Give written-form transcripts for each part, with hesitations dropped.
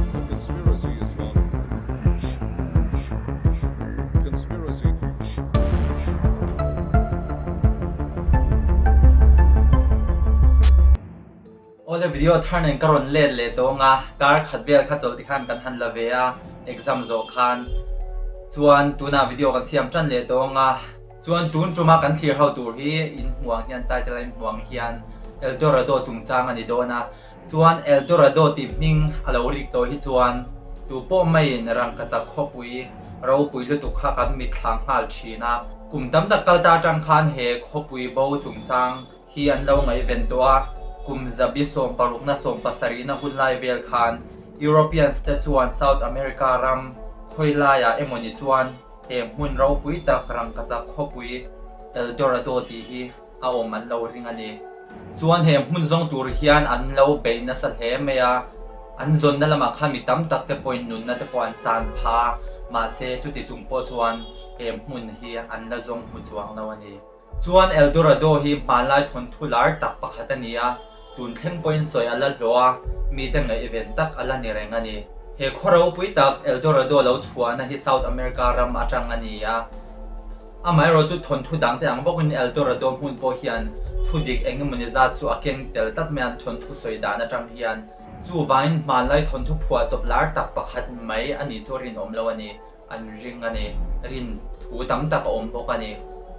A conspiracy is fun. Conspiracy. Awle video thar nen ka rawn let leh tawng a, kar khat vel kha chawlh tikhan kan han la ve a, exam zawh khan chuan tunah video kan siam tan leh tawng a. Chuan tun tuma kan thlir ho tur hi in hmuh ang hian title a in hmuh ang hian Eldorado chungchang a ni dawn a, chuan Eldorado tih hming a lo rik tawh hi chuan tu pawh maiin rangkachak khawpui ropui lutuk kha kan mitthla nghal thin a. Kum tam tak kal ta atang khan he khawpui bo chungchang hi an lo ngaihven tawh a, kum zabi sawmparukna sawmpasarihna hun lai vel khan Europeans te chuan South America ram khawi laiah emawni chuan He hmun ropui tak rangkachak khawpui El Dorado tih hi a awm an lo ring a ni. Chuan he hmun zawng tur hian an lo beih nasa hle mai a, an zawnna lamah khan mi tam tak te pawhin nunna te pawh an chan pha a, mahse chuti chung pawh chuan he hmun hi an la zawng hmu chuang lo a ni. Chuan El Dorado hi hmanlai thawnthu lar tak pakhat a ni a, tun thleng pawhin sawi a la hlawh a, mite ngaihven tak a la ni reng a ni. He khaw ropui tak El Dorado lo chhuahna hi South America ram atang a ni a, amaherawhchu thawnthu dangte ang bawkin El Dorado hmun pawh hian thu dik eng emawni zat chu a keng tel tlat mai a, an thawnthu sawi dan atang hian. Chuvangin hmanlai thawnthu phuahchawp lar tak pakhat mai a nih chu a rinawm lo a ni. An ring a ni. Rin thu tam tak a awm bawk a ni.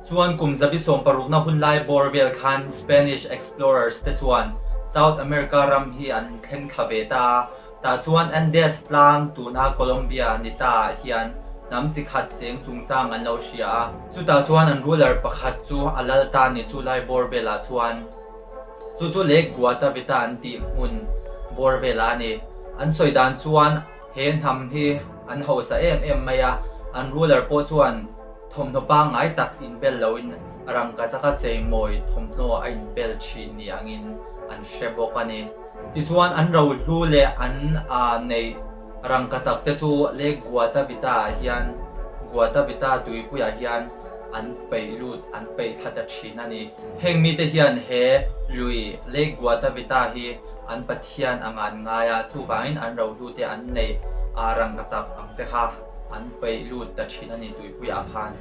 Chuan kum zabi sawmparukna hun lai bawr vel khan Spanish explorers te chuan South America ram hi an thleng thla ve ta a. Tah chuan Andes tlang tuna Colombia ni ta ah hian hnam chi khat cheng chungchang an lo hria a. Chutah chuan an ruler pakhat chu a lal ta ni chu lai bawr velah chuan chu chu Lake Guatavita an tih hmun bawr velah a ni. An sawi dan chuan He hnam hi an hausa em em mai a, an ruler pawh chuan thawmhnaw pangngai tak inbel loin rangkachaka cheimawi thawmhnaw a inbel thin ni angin an hre bawk a ni. Tichuan an rohlu leh an neih rangkachak te chu Lake Guatavita ah hian Guatavita tuipuiah hian an peih lut an peih thla ta thin a ni. Heng mite hian he lui Lake Guatavita hi an Pathian anga an ngai a, chuvangin an rohlu te an neih a rangkachak ang te kha an peih lut ta thin a ni tuipuiah khan.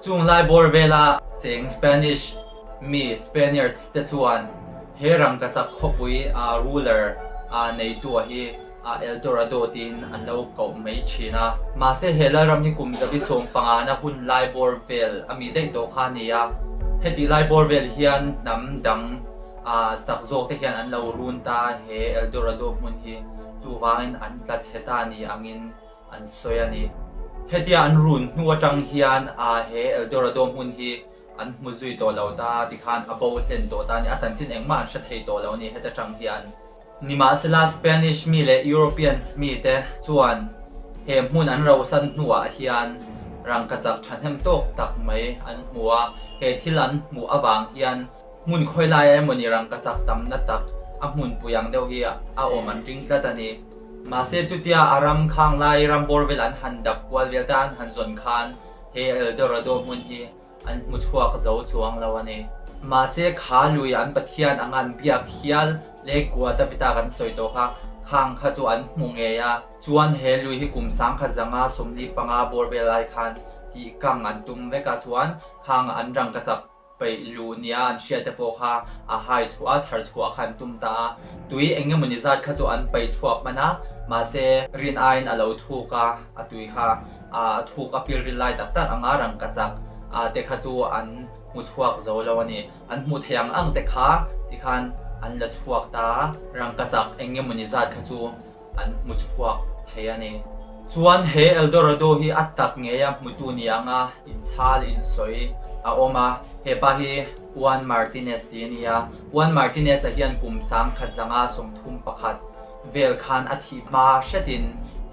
Chung lai bawr vela cheng Spanish mi, Spaniards, te chuan he rangkachak khawpui a ruler a neitua hi a El Dorado tiin an lo koh mai thin a. Mahse he lalram hi kum zabi sawmpangana hun lai bawr vel a mi daih tawh kha a ni a, hetih lai bawr vel hian hnam dang A chak zawk te hian an lo run ta he El Dorado hmun hi chuvangin an tla chhe ta ni angin an sawi a ni. Hetia an run hnu atang hian a he El Dorado hmun hi an hmu zui tawh lo ta tikhan a bo hlen tawh ta a ni. A chanchin engmah an hre thei tawh lo a ni heta tang hian. Nimahsela Spanish mi leh Europeans mi te chuan he hmun an rohsan hnuah hian rangkachak thahnem tawk tak mai an hmu a, he thil an hmuh avang hian Hmun khawi lai a emawni rangkachak tamna tak a hmunpui ang deuh hi a awm an ring tlat a ni. Mahse chutia a ram khang lai ram bawr vel an han dap kual vel ta an han zawn khan he El Dorado hmun hi an hmu chhuak zo chuang lo a ni. Mahse kha lui an Pathian anga an biak hial Lake Guatavita kan sawi tawh kha khang kha chu an hmu ngei a. Chuan he lui hi kum sangkhat zanga 45 bawr vel lai khan tih kang an tum vek a chuan khang an rangkachak Peih luh nia an hriat te pawh kha a hai chhuah a, chhar chhuah kha an tum ta a. Tui eng emawni zat kha chu an peih chhuak hman a, mahse rin aiin a lo thuk a, a tui kha a thuk a pil ril lai tak tak anga rangkachak te kha chu an hmu chhuak zo lo a ni. An hmuh theih ang ang te kha tikhan an la chhuak ta a, rangkachak eng emawni zat kha chu an hmu chhuak thei a ni. Chuan he El Dorado hi a tak ngei a hmutu ni anga inchhal insawi a awm a, he pa hi Juan Martinez tih a ni a. Juan Martinez-a hian kum 1931 vel khan a thih hma hretin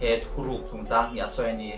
he thuruk chungchang hi a sawi a ni.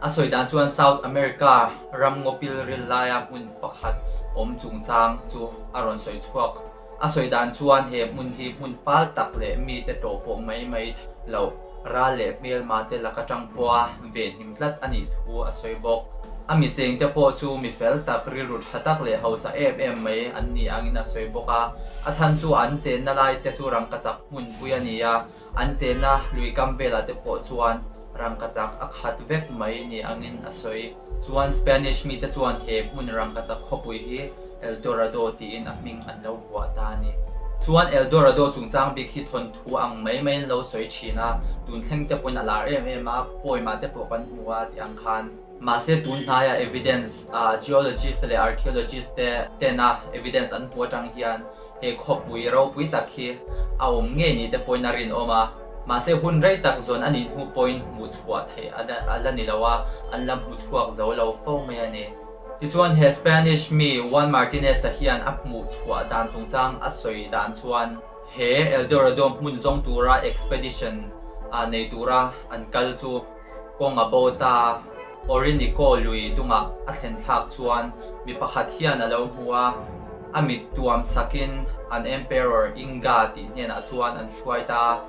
A sawi dan chuan South America ram ngawpil ril laia hmun pakhat awm chungchang chu a rawn sawi chhuak. A sawi dan chuan he hmun hi hmun fal tak leh mite tawh pawh mai mai loh, ral leh hmelma te laka tang pawha venhim tlat a nih thu a sawi bawk. A mi chengte pawh chu mi fel tak, rilru tha tak leh hausa em em mai an ni angin a sawi bawk a. A chhan chu an chenna lai te chu rangkachak hmunpui a ni a, an chenna lui kam velah te pawh chuan rangkachak a khat vek mai ni angin a sawi. Chuan Spanish mite chuan he hmun rangkachak khawpui hi El Dorado tiin a hming an lo vuah ta a ni. Chuan El Dorado chungchang bik hi thawnthu ang mai maiin lo sawi thin a, tun thleng te pawhin a lar em em a, poem-ah te pawh kan hmu a tih ang khan. Mahse tun hnaia evidence, geologist leh archaeologist te tena evidence an hmuh atang hian he khawpui ropui tak hi a awm ngei ni te pawhin a rinawm a. Mahse hun rei tak zawn a nih hnu pawhin hmuh chhuah theih a la ni lo a, an la hmu chhuak zo lo fo mai a ni. Tichuan he Spanish mi Juan Martinez-a hian a hmuh chhuah dan chungchang a sawi dan chuan he El Dorado hmun zawng tura expedition nei tura an kal chu kawng a bo ta. Orinico lui dungah a thlen thlak chuan mi pakhat hian a lo hmu a, a mit tuam sakin an Emperor Inga tih hnenah chuan an hruai ta.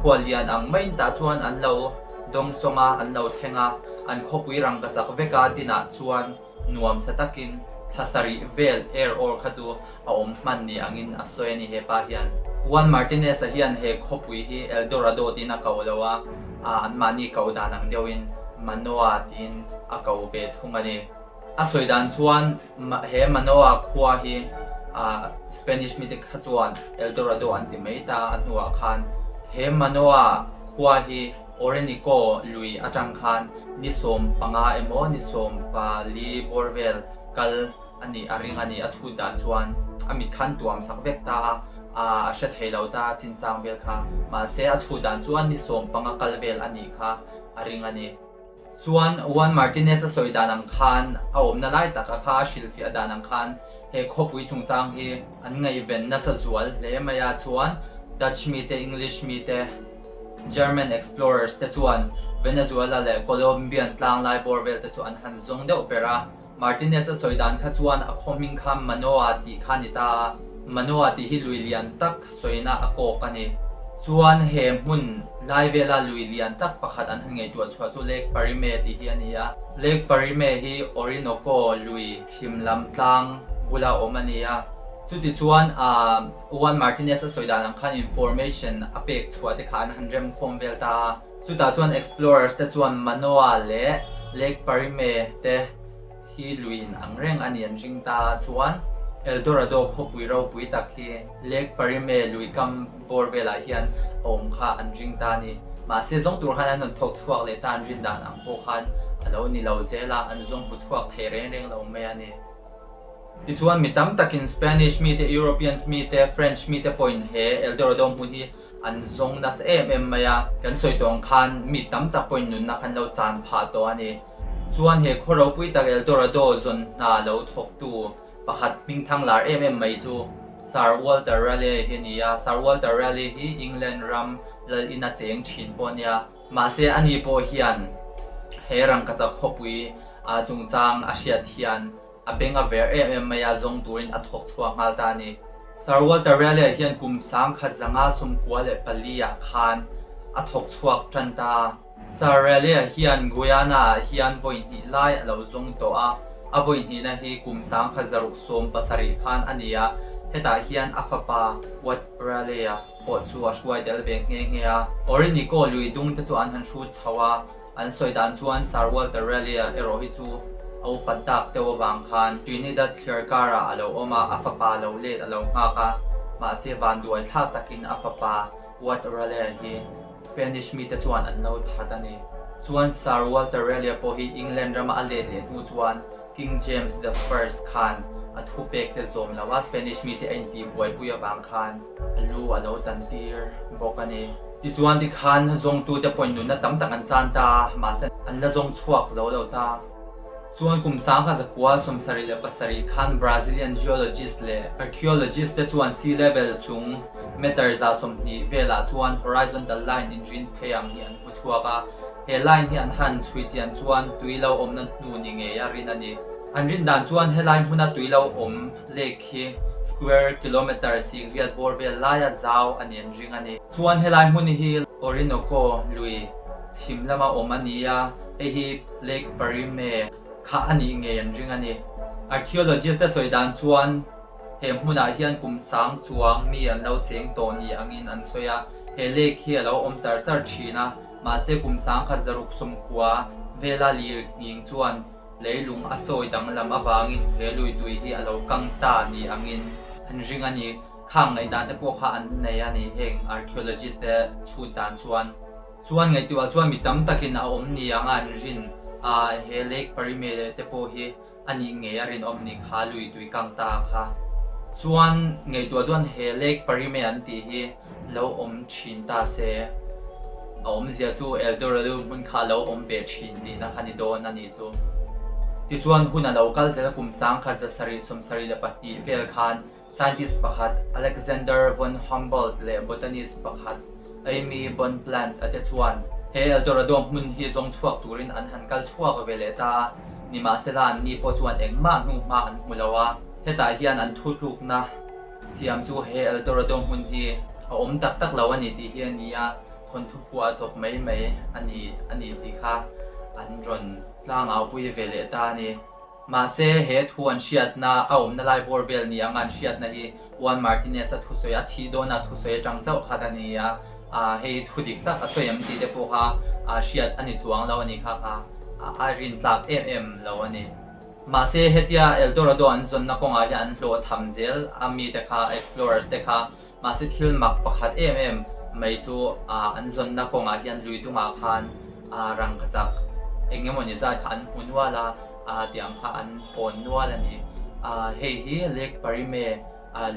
Khuallian ang maiin tah chuan an lo dawngsawng a, an lo thleng a, an khawpui rang ka chak vek a dinah chuan nuam sa takin thla sarih vel air or kha chu a awm hman ni angin a sawi a ni hepa hian. Juan Martinez-a hian he khawpui hi El Dorado tiin a ko lo a, anmahni ko dan ang deuhin Manoa tiin a ko ve thung a ni. A sawi dan chuan he Manoa khua hi Spanish mite kha chuan El Dorado an ti mai ta a hnuah khan he Manoa khua hi Orenico lui atang khan ni 15 emaw ni 14 bawr vel kal a nih a ring a ni. A chhut dan chuan a mit khan tuam sak vek ta a, a hre thei lo ta chinchang vel kha. Mahse a chhut dan chuan ni 15 kal vel a nih kha a ring a ni. Chuan Juan Martinez a sawi dan ang khan a awmna lai taka kha a hrilhfiah dan ang khan he khawpui chungchang hi an ngaihven nasa zual hle mai a. Chuan Dutch mite, English mite, German explorers te chuan Venezuela leh Colombian tlang lai bawr vel te chu an han zawng deuh ber a. Martinez a sawi dan kha chuan a khaw hming kha Manoa tih kha a ni ta a, Manoa tih hi lui lian tak sawina a kawk a ni. Chuan he hmun lai vela lui lian tak pakhat an han ngaihtuah chhuah chu Lake Parime tih hi a ni a. Lake Parime hi Orinoco lui chhim lam tlang bula awm a ni a. Chuti chuan Juan Martinez a sawi dan ang khan information a pek chhuah te kha an han remkhawm vel ta a. Chutah chuan explorers te chuan Manoa leh Lake Parime te hi luiin ang reng a ni an ring ta a, chuan El Dorado khawpui ropui tak hi Lake Parime lui kam bawr velah hian a awm kha an ring ta a ni. Mahse zawng tur khan an rawn thawk chhuak leh ta an rin dan ang pawh khan a lo ni lo zel a, an zawng hmu chhuak thei reng reng lo mai a ni. Tichuan mi tam takin Spanish mite, Europeans mite, French mite pawhin he El Dorado hmun hi an zawng nasa em em mai a, kan sawi tawh ang khan mi tam tak pawhin nunna khan lo chan phah tawh a ni. Chuan he khaw ropui tak El Dorado zawn hna lo thawktu pakhat hming thang lar em em mai chu Sir Walter Raleigh hi a ni a, Sir Walter Raleigh hi England ram lal ina cheng thin pawh a nia. Mahse ani pawh hian he rangkachak khawpui chungchang a hriat hian a beng a ver em em mai a, zawng turin a thawk chhuak nghal ta a ni. Sir Walter Raleigh hian kum 1994 ah khan a thawk chhuak tan ta a. Sir Raleigh hian Guyana ah hian vawi hnih lai a lo zawng tawh a, a vawi hnihna hi kum 1670 khan a ni a, hetah hian a fapa Wat Raleigh-a pawh chu a hruai tel ve nghe nghe a. Orinico lui dung te chu an han hrut chho a, An sawi dan chuan Sir Walter Raleigh-a erawh hi chu a upat dak deuh avang khan Trinidad thliar karah a lo awm a, a fapa lo let a lo nghak a, mahse vanduai thlak takin a fapa Wat Raleigh-a hi Spanish mite chuan an lo that a ni. Chuan Sir Walter Raleigh-a pawh hi England rama a let leh hnu chuan King James the First khan a thupek te zawm lo a, Spanish mite a intihbuaipui avang khan a lu a lo tan tir bawk a ni. Tichuan tikhan zawngtute pawhin nunna tam tak an chan ta a, mahse an la zawng chhuak zo lo ta. Chuan kum 1977 khan Brazilian geologist leh archaeologist te chuan sea level chung meter 120 velah chuan horizontal line inrin phei ang hi an hmu chhuak a. He line hi an han chhui chian chuan tui lo awmna hnu ni ngei a rin a ni. An rin dan chuan helai hmuna tui lo awm lake hi square kilometre singriat bawr vel laia zau a ni an ring a ni. Chuan helai hmun hi Orinoco lui chhim lama awm a ni a, hei hi Lake Parime kha a nih ngei an ring a ni. Archaeologist te sawi dan chuan he hmunah hian kum sang chuang mi an lo cheng tawh ni angin an sawi a, he lake hi a lo awm char char thin a, mahse kum 1190 vela lir nghing chuan leilung a sawi danglam avangin he lui tui hi a lo kang ta ni angin an ring a ni. Khang ngaihdan te pawh kha an nei a ni heng archaeologist te chhut dan chuan. Chuan ngaihtuah chuan mi tam takin a awm ni anga an rin a, he Lake Parime te pawh hi a nih ngei a rinawm ni kha lui tui kang ta kha. Chuan ngaihtuah chuan he Lake Parime an tih hi lo awm thin ta se, a awmzia chu El Dorado hmun kha a lo awm ve thin tihna kha ni dawn a nih chu. Tichuan hun a lo kal zel a kum 1772 vel khan Scientist pakhat Alexander von Humboldt leh botanist pakhat Aimee Bonpland a te chuan he El Dorado hmun hi zawng chhuak turin an han kal chhuak ve leh ta a, nimahsela anni pawh chuan engmah hnuhma an hmu lo a, hetah hian an thutlukna siam chu he El Dorado hmun hi a awm tak tak lo a ni tih hi a ni a, thawnthu phuah chawp mai mai a ni a ni tih kha an rawn tlangaupui ve leh ta a ni. Mahse, he thu an hriatna, a awmna lai bawr vel ni anga an hriatna hi Juan Martinez-a thusawi, a thih dawna thusawi atang chauh khat a ni a, hei hi thu dik tak a sawi em tih te pawh kha hriat a ni chuang lo a ni kha kha a rintlak em em lo a ni. Mahse, hetia El Dorado an zawnna kawngah hian an hlawhchham zel a mite kha, explorers te kha, mahse thil mak pakhat em em mai chu an zawnna kawngah hian lui dungah khan rangkachak eng emawni zat kha an hmu nual a, tih ang kha an hawn nual a ni. Hei hi Lake Parime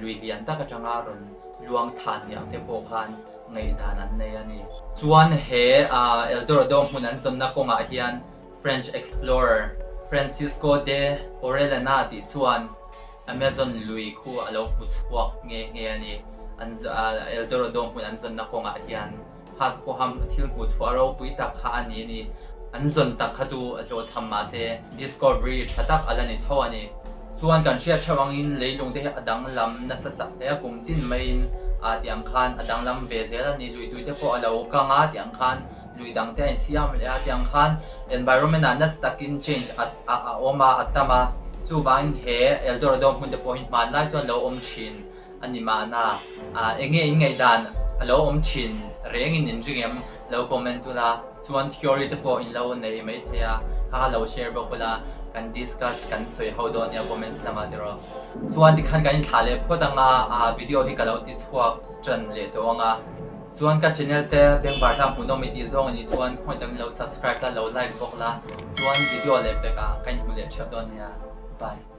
lui lian tak atanga rawn luang than ni ang te pawh khan ngaihdan an nei a ni. Chuan he El Dorado hmun an zawnna kawngah hian French explorer Francisco de Orellana tih chuan Amazon lui khu a lo hmu chhuak nghe nghe a ni. An El Dorado hmun an zawnna kawngah hian kha pawha thil hmuh chhuah ropui tak kha a ni a ni. An zawn tak kha chu a hlawhchham mahse discovery tha tak a la ni tho a ni. Chuan kan hriat theuh angin leilung te hi a danglam nasa chak hle a, kum tin maiin tih ang khan a danglam ve zel a ni. Luitui te pawh a lo kang a tih ang khan lui dang te a insiam leh a, tiang khan environment ah nasa takin change a a awm a, a tam a, chuvangin he El Dorado hmun te pawh hi hmanlai chuan lo awm thin a ni mahna, eng nge in ngaihdan a lo awm thin rengin in ring em lo comment ula, chuan theory te pawh in lo nei maithei a, kha kha lo share bawk ula, kan discuss kan sawi ho dawn nia comments lamah tiraw. Chuan tikhan kan inthlah leh phawt anga video hi ka lo ti chhuak tan leh tawh anga. Chuan ka channel te bengvar hla hmuhnawm i tih zawng a nih chuan khawngaih takin lo subscribe la, lo like bawk la, chuan video leh pek ah ka inhmu leh theuh dawn nia. Bye.